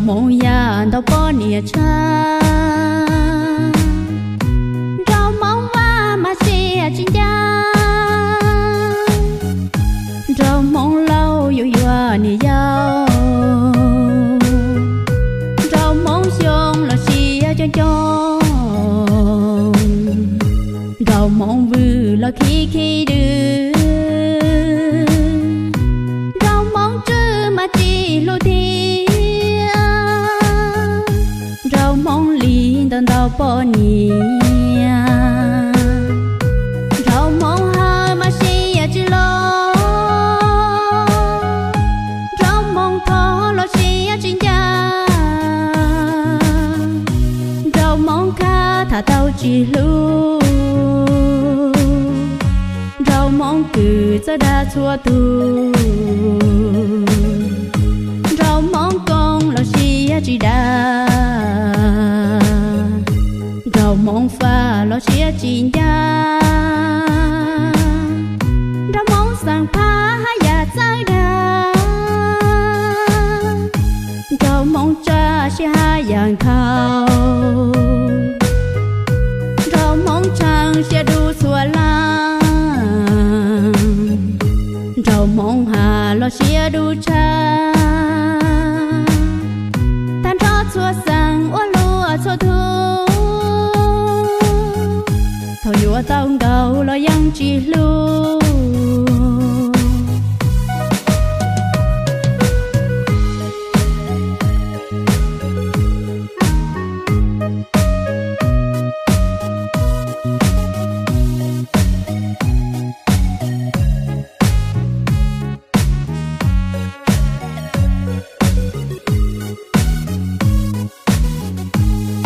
Hmoov yam ntau poj niam tshaj, nraug Hmoob vaj mas siab tsis ncaj. Nraug Hmoob laus yuav yuav niam yau, nraug Hmoob xyoo los siab coob coob, nraug Hmoob vwm los khib khib dwb, nraug Hmoob tswj mas tsis hlub thiab, nraug Hmoob li ntawm ntau poj niam, nraug Hmoob hawm mas siab tsis los, nraug Hmoob thov los siab tsis ncaj, nraug Hmoob khab tham tau tsis hlub, nraug Hmoob kws txawj dag txhua tus, nraug Hmoob koom los siab tsis dag, nraug Hmoob faj los siab tsis ncaj, nraug Hmoob xeem phab haj yam txawj dag, nraug Hmoob tsa siab haj yam nkhaus, nraug Hmoob tsheej siab dub txhua leej, nraug Hmoob has los siab dub tshaj, tag nrho txhua xeem ua luaj txhua tug, thaum yuav tau nkaus los yeej tsis hlub.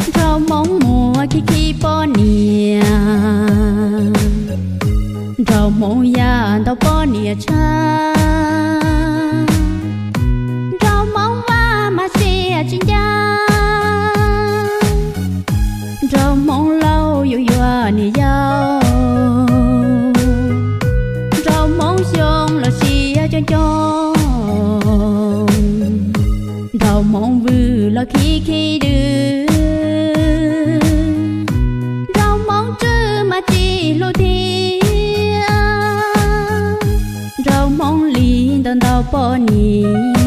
Nraug Hmoob muaj khib khib poj niam, nraug Hmoob yam ntau poj niam tshaj, nraug Hmoob vaj mas siab tsis ncaj, nraug Hmoob laus yuav yuav niam yau, nraug Hmoob xyoo los siab coob coob, nraug Hmoob vwm los khib khib dwb, nraug Hmoob tswj mas tsis hlub thiab, nraug Hmoob li ntawm ntau poj niam,